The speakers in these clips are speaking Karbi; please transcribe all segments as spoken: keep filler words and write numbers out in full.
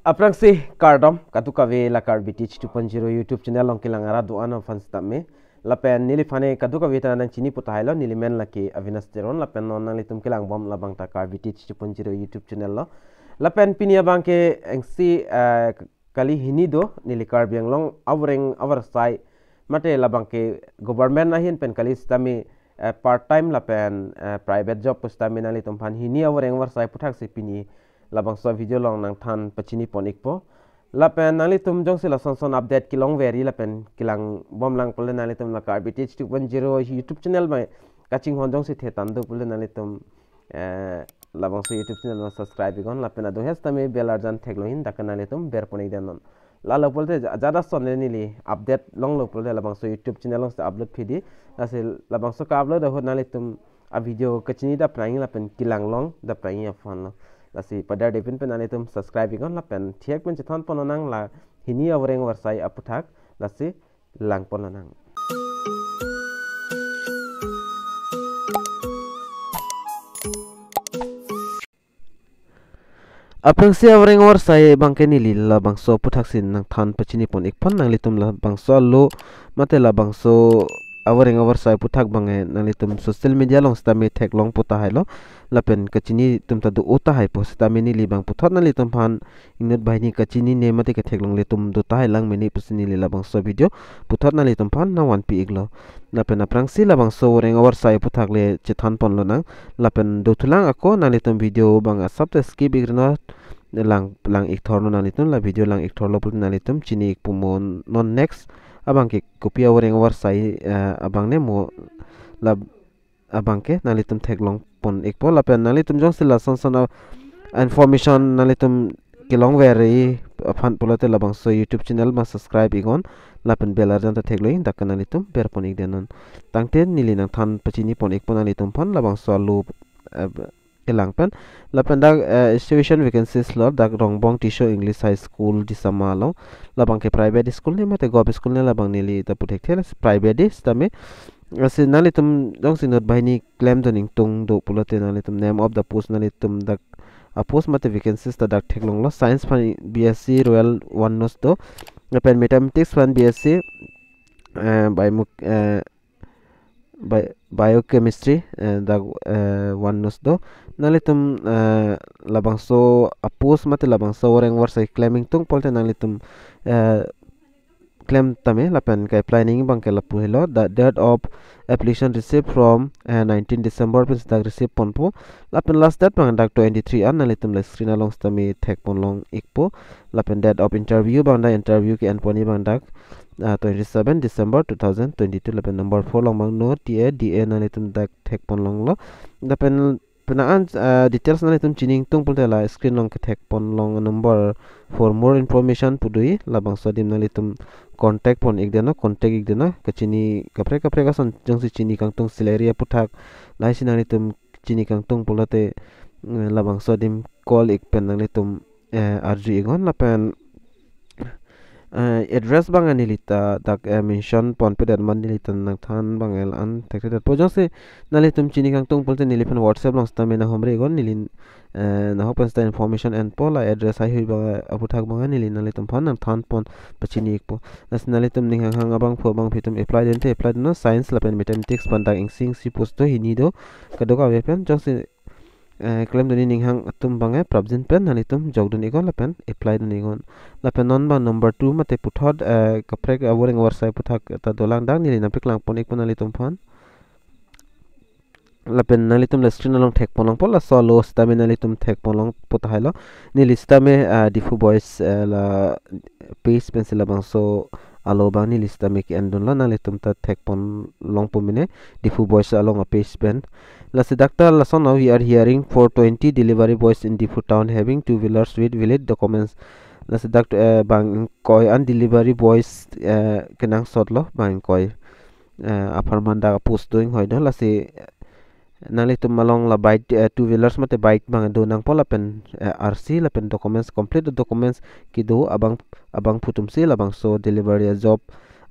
Aphrangsi kardom, kadokave la Karbi Teach two point zero YouTube channel along kelang arat do-an aphan sitame. Lapen neliphan kadokave ta nangchini pu tahai lo, neli men lake Avinash Teron, lapen non nanglitum kelangbom labang ta Karbi Teach two point zero YouTube channel lo. Lapen pini abangke engsi, eh, kali hini do, neli Karbi Anglong avoreng avarsai mate labangke government ahin pen kali sitame, eh, part time lapen, eh, private job pu sitame nanglitum aphan hini avoreng avarsai aputhak si pini labangso video along nangthan pachini pon ikpo. Lapen nanglitum jongsi lason son update kelongver-i lapen kelangbom lang pule nanglitum la Karbi Teach two point zero YouTube channel abang kachinghon jongsi thetan do pule nanglitum, eh, labangso YouTube channel abang subscribe iknon lapen ado he sitame bell arjan theklongji, dak nanglitum ber pon ikdun non. Lalo pulote ja-, jada son le neli update longlo pulote labangso YouTube channel along si upload phi di. Lasi labangso ka-upload ahut nanglitum a video kachini dapprang lapen kelang longdapprang aphan lo. Lasi padar depin pen nanglitum subscribe iknon lapen thek pen chethan pon lonang la hini avoreng avarsai aputhak, lasi lang pon lonang. Aphrangsi avoreng avarsai abangke neli labangso aputhak si nangthan pachini pon ikpon, nanglitum labangso alo mate labangso avoreng avarsai aputhak abang, eh, nanglitum social media along sitame theklong pu tahai lo. Lapen kachini atum ta do-o tahai pu sitame neli abang puthot nanglitum aphan inut banghini kachinine mate ketheklongle atum do tahai lang mene pusi neli labangso video puthot nanglitum aphan nangvanpi iklo. Lapen aphrangsi labangso avoreng avarsai aputhak le chethan pon lonang. Lapen dothulang ako, nanglitum video abang asap ta skip ikrinon, lang, lang ikthornon nanglitum, la video lang ikthorlo pulote nanglitum chini ikpo mo non next abangke kopi avoreng avarsai, eh, abang ne mo, la abangke nanglitum theklong pon ikpo. Lapen nanglitum jongsi lason son a information nanglitum kelongver-i aphan pulote labangso YouTube channel abang subscribe iknon lapen bell arjan ta theklongji, dak nanglitum ber pon ikdun non. Tangte neli nangthan pachini pon ikpo nanglitum aphan labangso alo, eh, kelang pen. Lapen dak, eh, institution vacancies lo, dak Rongbong Tisso English High School Disama along. Labangke private school ne mate government school ne, labang neli ta pu thekthe, private di sitame. Lasi nanglitum jongsi inut banghini klemdun ingtung do pulote nanglitum name of the post nanglitum dak a post mate vacancies ta dak theklonglo. Science aphan B S C Royal one nos do. Lapen mathematics aphan B S C, eh, bio, eh, bi-, biochemistry, eh, dak, eh, one nos do. Nanglitum, eh, labangso a post mate labangso avoreng avarsai klem ingtung pulote nanglitum, eh, klem tame lapen ke-apply nangji abangke lapu helo. The date of application received from, eh, nineteen December pensi dak receive ponpo. Lapen last date abang dak twenty-three an, nanglitum la screen along sitame thek pon long ikpo. Lapen date of interview abang dak interview ke-en ponji abang dak, ah, twenty-seven December two thousand twenty-two, lapen number four along abang no T A D A nanglitum dak thek pon longlo. Lapen penang an, ah, details nanglitum chini ingtung pulote la screen along kethek pon long number. For more information pu doji, labangso adim nanglitum contact pon ikdun non, contact ikdun non, kachini kaprek kaprek ason jongsi chini kangtung, salary aputhak lahai si nanglitum chini kangtung pulote, mm, labangso adim call ik pen nanglitum, eh, arju iknon. Lapen, eh, address abang neli ta dak, eh, mention ponpedet, mane neli ta nangthan abang la-an thekthedetpo. Jongsi nanglitum chini kangtung pulote neliphan WhatsApp along sitame nanghumri iknon, neli, eh, nahok pen sita information enpo. La address haihui abang aputhak abang neli nanglitum aphan nangthan pon pachini ikpo. Lasi nanglitum ning hanghang abangphu abangphi atum apply dunte apply dunnon, science lapen mathematics aphan dak isi isi post do, hini do, kadokave pen. Jongsi, eh, klemdunji ning hang atum abang prapjin pen nanglitum jokdun iknon lapen apply dun iknon. Lapen non abang number two mate puthot, eh, kaprek avoreng avarsai aputhak ta dolang, dak neli nangpaklang pon ikpo nanglitum aphan. Lapen nanglitum la screen along thek pon longpo, laso alo sitame nanglitum thek pon longpo tahai lo. Neli sitame, ah, Diphu Boys, eh, la page pensi labangso alo abang neli sitame ke-endunlo, nanglitum ta thek pon longpo mene, Diphu Boys along a page pen. Lasi dak ta lason, now we are hiring for twenty delivery boys in Diphu town having two wheelers with valid documents. Lasi dak, eh, bang ingkoi an delivery boys, eh, kenangsot lo, bang ingkoi, eh, apharman dak a post do inghoi do. Lasi nanglitum along la bike, eh, two wheelers mate bike abang do nangpo lapen, eh, R C lapen documents, complete documents kedo abang, abangphu atum si labangso delivery a job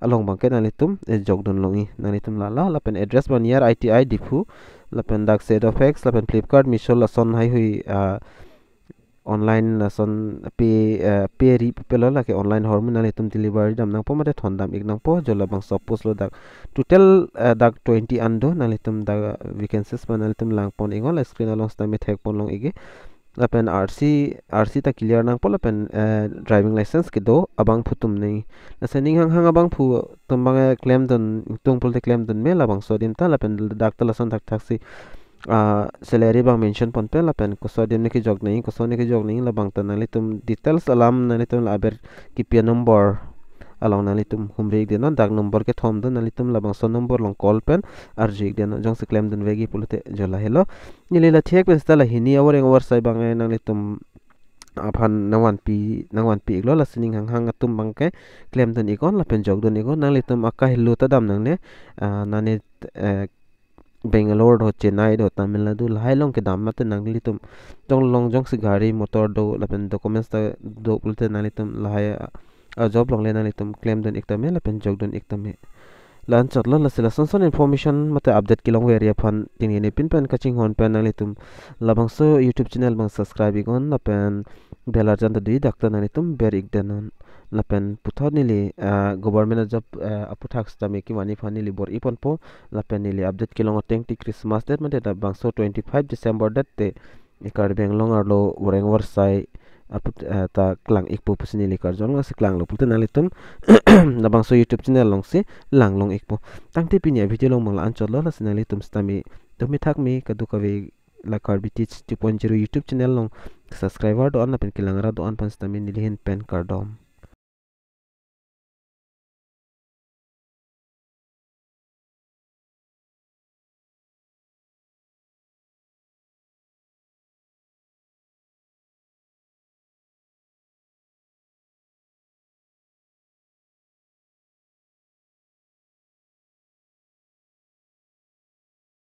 along abangke nanglitum, eh, jokdun longji. Nanglitum lalo, lapen address abang near I T I Diphu, lapen dak Zedofex lapen Flipkart, Meesho lason haihui, ah, online lason pay, eh, pay ri pelo, lake online ahormu nanglitum delivery dam nangpo mate thondam ik nangpo. Jo labangso post lo dak total, eh, dak twenty an do, nanglitum dak vacancies pen nanglitum langpon iknon, la screen along sitame thekpon long ikji. Lapen R C, R C ta clear nangpo lapen, eh, driving license kedo abangphu atum nangji. Lasi ning hanghang abangphu atum abang, eh, klemdun, tung pulote klemdun me labangso adim ta, lapen dak ta lason thakthaksi, ah, salary abang mention ponpe lapen koso adim ne kejok nangji, koson ne kejok nangji, labang ta nanglitum details alam nanglitum la aber kipi a-number along nanglitum humri ik denon, dak number kethom do, nanglitum labangso number along call pen arju ik denon, jongsi klemdun vekji pulote. Jo lahelo, neli la thek pen seta la hini avoreng avarsai abang, eh, nanglitum aphan nangvanpi, nangvanpi iklo, lasi ning hanghang atum abangke klemdun iknon lapen jokdun iknon. Nanglitum akahelo ta dam nangne, ah, nane, eh, Bangalore do, Chennai do, Tamil Nadu lahai along kedam mate nanglitum jong long jongsi gari motor do lapen documents ta do pulote nanglitum lahai a, a job along le nanglitum klemdun ik tame lapen jokdun ik tame. La-anchot lo, lasi lason son information mate update kelongver aphan pini ne pin pen kachinghon pen nanglitum labangso YouTube channel abang subscribe iknon lapen bell arjan ta do, dak ta nanglitum ber ik denon. Lapen puthot neli, ah, government a job, ah, aputhak sitame kevan ik aphan neli bor-i ponpo. Lapen neli update kelong ateng ti Christmas date mate labangso twenty-five December date te e Karbi Anglong arlo avoreng avarsai aput, eh, ta klang ikpo pusi neli karjong, lasi klanglo pulote nanglitum labangso YouTube channel alongsi lang long ikpo. Tangte pini a-video along abang la-anchot lo, lasi nanglitum sitame tumi thak me kadokave la Karbi Teach two point zero YouTube channel along subscriber do-an lapen kelang rat do-an aphan sitame neli ahin pen kardom.